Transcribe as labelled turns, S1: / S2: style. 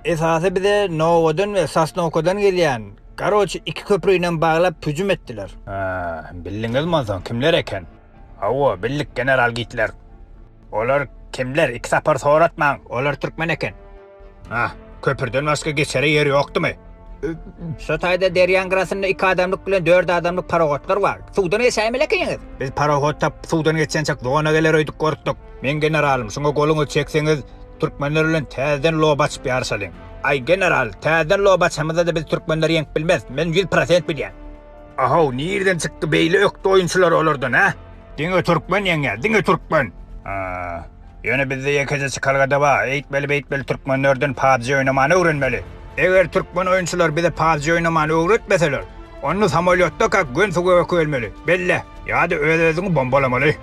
S1: Esasy bize Nowadan we Sosnowkadan gelýän, garoçi iki köprünem baglap hüjüm etdiler. Hä, bildiňizmi onsoň kimler eken? Hawa, bildik general Gitler. Olar kimler, iki sapar soratmaň, olar türkmen eken. Ah, köprüden başga geçere ýer ýokdumy? Şo taýda derýaň gyrasynda iki adamlyk bilen dört adamlyk parohodlar bar. Suwdan geçäýmeli ekeniňiz. Biz parohod tapyp suwdan geçençek zona geler öýdüp gorkduk. Men generalym, şuňa goluňyzy çekseňiz, türkmenler bilen täzeden loba açyp ýaryşalyň. Aý, general, täzeden loba açamyzda-da biz türkmenleri ýeňip bilmeris, men 100% bilýän. Ahow, nirden çykdy beýle ökde oýunçylar olardan, hä? Diňe türkmen ýeňýär, diňe türkmen. Ha, ýöne bizde ýekeje çykalga-da bar, eýtmeli-beýtmeli türkmenlerden PUBG oýnamany öwrenmeli. Eger türkmen oýunçylar bize PUBG oýnamany öwretmeseler, onda samolýotdakak gön suwa ökügelmeli, belle, ýa-da öz-özüňi bombalamaly.